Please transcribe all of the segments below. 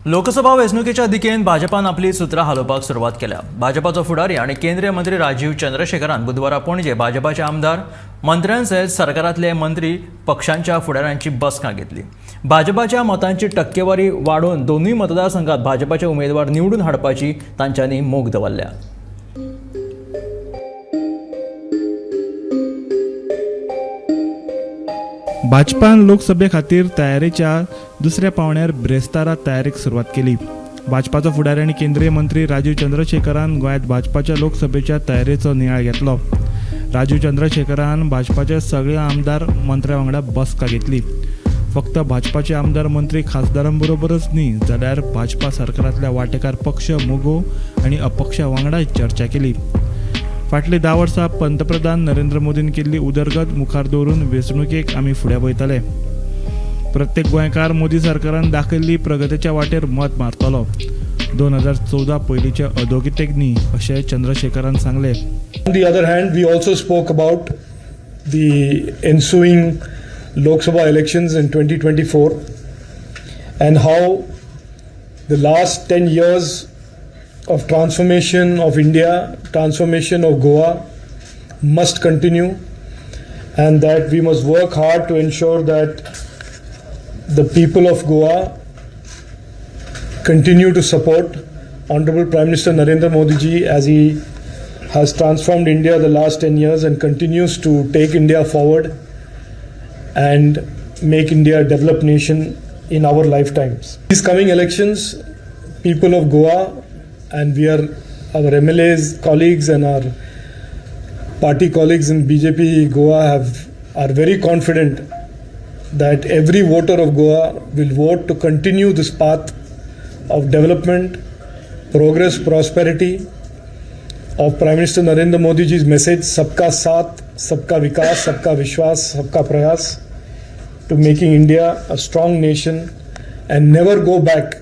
लोकसभा वेंचणुकेच्या दिकेन भाजपान आपली सुत्रां हालोवपाक सुरवात केल्या. भाजपाचो फुडारी आनी केंद्रीय मंत्री राजीव चंद्रशेखरान बुधवारा पणजे भाजपाचे आमदार, मंत्र्यां सयत सरकारांतले मंत्री, पक्षांच्या फुडाऱ्यांची बसका घेतली. भाजपाच्या मतांची टक्केवारी वाडोवन दोनूय मतदारसंघात भाजपाचे उमेदवार निवडून हाडपाची तांच्यांनी मोख दवरल्या. भाजपान लोकसभे खातीर तयारेच्या दुसऱ्या पावंड्यार ब्रेस्तारा तयारेक सुरवात केली. भाजपाचो फुडारी आनी केंद्रीय मंत्री राजीव चंद्रशेखरान गोंयांत भाजपाच्या लोकसभेच्या तयारेचो नियाळ घेतलो. राजीव चंद्रशेखरान भाजपाचे सगळे आमदार मंत्र्या वांगडा बसका घेतली. फक्त भाजपाचे आमदार, मंत्री, खासदारां बरोबरच न्ही, जाल्यार भाजपा सरकारांतल्या वांटेकार पक्ष मगो आनी अपक्षा वांगडाय चर्चा केली. फाटलीं 10 वर्सां पंतप्रधान नरेंद्र मोदीन केल्ली उदरगत मुखार दवरून वेंचणुकेक आमी फुडें वयतले. प्रत्येक गोंयकार मोदी सरकारान दाखयल्ली प्रगतीच्या वाटेर मत मारतलो, 2014 पयलींचे अधोगतीक न्ही, अशें चंद्रशेखरान सांगलें. On the other hand, we also spoke about the ensuing Lok Sabha elections in 2024 and how the last 10 years of transformation of India, transformation of Goa must continue, and that we must work hard to ensure that the people of Goa continue to support Honorable Prime Minister Narendra Modi ji as he has transformed India the last 10 years and continues to take India forward and make India a developed nation in our lifetimes. These coming elections, people of Goa and we are our MLAs, colleagues and our party colleagues in BJP Goa are very confident that every voter of Goa will vote to continue this path of development, progress, prosperity of Prime Minister Narendra Modi ji's message, "Sabka Saath, Sabka Vikas, Sabka Vishwas, Sabka Prayas," to making India a strong nation and never go back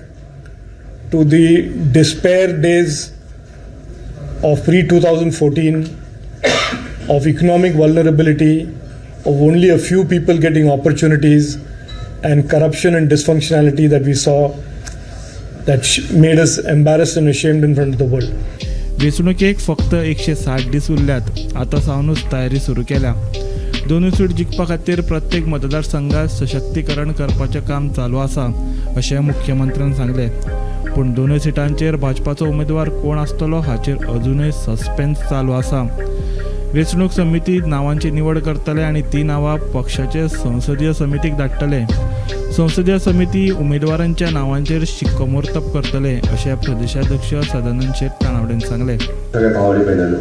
to the despair days of pre 2014, of economic vulnerability, of only a few people getting opportunities, and corruption and dysfunctionality that we saw that made us embarrassed and ashamed in front of the world. वेंचणुकेक फक्त 160 दीस उरल्यात. आतां सावनूच तयारी सुरू केल्या. दोनूय seat जिखपा खातीर प्रत्येक मतदारसंघात सशक्तीकरण करपाचें काम चालू आसा, अशें मुख्यमंत्र्यान सांगलें. पूण दोनूय सिटांचेर भाजपाचो उमेदवार कोण आसतलो हाचेर अजुनूय सस्पेन्स चालू आसा. वेंचणूक समिती नांवांची निवड करतले आनी ती नांवां पक्षाचे संसदीय समितीक धाडटले. संसदीय समिती उमेदवारांच्या नांवांचेर शिक्कोमोर्तब करतले, अशें प्रदेशाध्यक्ष सदानंद शेट तानावडेन सांगलें. सगळ्या भाव आनी भयणांनो,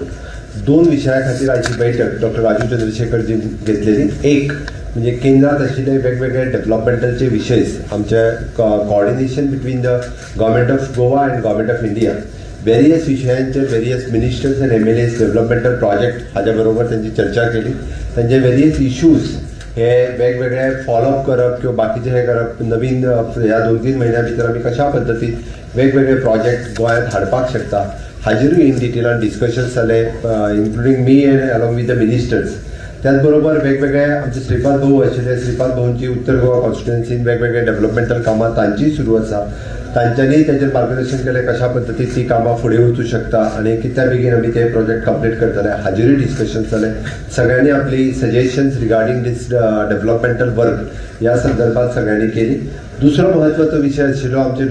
दोन विशया खातीर आयची बैठक डॉक्टर राजीव चंद्रशेखरजीन घेतलेली. एक म्हणजे केंद्रात आशिल्ले वेगवेगळे डेव्हलपमेंटलचे विशय, आमचे coordination between the Government of Goa and Government of India, various विशयांचेर various ministers and MLAs, developmental project हाज्या बरोबर तेंची चर्चा केली. तांचे वेरियस इश्यूज हे वेगवेगळे फॉलोअप करप किंवा बाकीचे हे करप, नवीन ह्या 2-3 म्हयन्या भितर आमी कशा पद्दतीन वेगवेगळे प्रोजेक्ट गोंयांत हाडपाक शकता, हाजेरूय इन डिटेलान डिस्कशन्स जाले, including me and along with the ministers. त्याच बरोबर वेगवेगळे आमचे श्रीपाद भाऊ आशिल्ले. श्रीपाद भाऊंची उत्तर गोवा कॉन्स्टिट्युएन्सीन वेगवेगळे डेव्हलपमेंटल कामां तांचीय सुरू आसा. तांच्यांनी ताचेर मार्गदर्शन केलें, कशा पद्दतीन ती कामां फुडें वचूं शकता आनी कितल्या बेगीन आमी ते प्रोजेक्ट कंप्लीट करतले, हाजेरूय डिस्कशन जालें. सगळ्यांनी आपली suggestions regarding this developmental work ह्या संदर्भात सगळ्यांनी केली. दुसरो महत्वाचो विशय आशिल्लो आमचे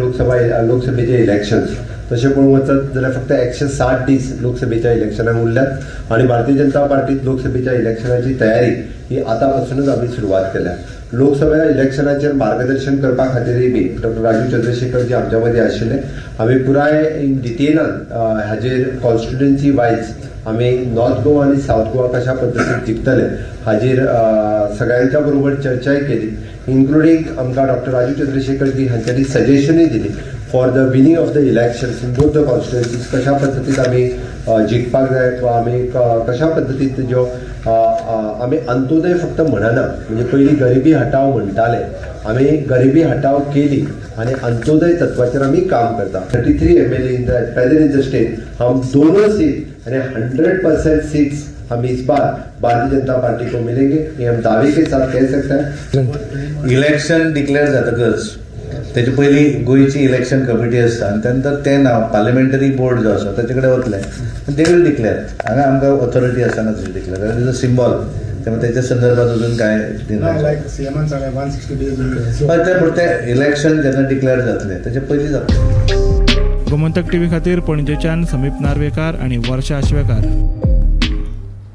लोकसभेचे इलेक्शन्स. तशें पळोवंक वचत जाल्यार फक्त 160 दीस लोकसभेच्या इलेक्शनाक उरल्यात आनी भारतीय जनता पार्टीत लोकसभेच्या इलेक्शनाची तयारी ही आतां पासूनच आमी सुरवात केल्या. लोकसभा इलेक्शनाचेर मार्गदर्शन करपा खातीरय बी डॉक्टर राजीव चंद्रशेखर जी आमच्या मदीं आशिल्ले. आमी पुराय इन डिटेलान हाजेर कॉन्स्टिट्युएन्सी वायज आमी नॉर्थ गोवा आनी सावथ गोवा कशा पद्दतीन जिखतले हाजेर सगळ्यांच्या बरोबर चर्चाय केली, इन्क्लुडींग आमकां डॉक्टर राजीव चंद्रशेखर जी हांच्यांनी सजेशनूय दिली for the winning of the elections in both the constituencies. कशा पद्दतीन आमी जिखपाक जाय वा आमी कशा पद्दतीन ज्यो अ, अ, आमी अंत्योदय फक्त म्हणना, म्हणजे पयलीं गरिबी हटाव म्हणटाले, आमी गरिबी हटाव केली आणि अंत्योदय तत्वाचेर आमी काम करता. 33 MLA in the present in the state, हम दोनों सीट यानी 100% सीट्स हम इस बार भारतीय जनता पार्टी को मिलेंगे, ये हम दावे के साथ कह सकते हैं. इलेक्शन डिक्लेअर जातकच तेजे पयलीं गोंयची इलेक्शन कमिटी आसता आनी त्या नंतर तें नांव पार्लिमेंटरी बोर्ड जो आसा ताचे कडेन वतलें, they will declare. हांगा आमकां ऑथॉरिटी आसना तशें डिक्लेअर, कारण is a symbol. त्यामुळे त्याच्या संदर्भात अजून काय ना, लायक सीएमान सांगलें 160 days. हय, ते पूण ते इलेक्शन जेन्ना डिक्लेअर जातलें तेचे पयलीं जातलें. गोमंतक टीव्ही खातीर पणजेच्यान समीप नार्वेकार आनी वर्षा आश्वेकार.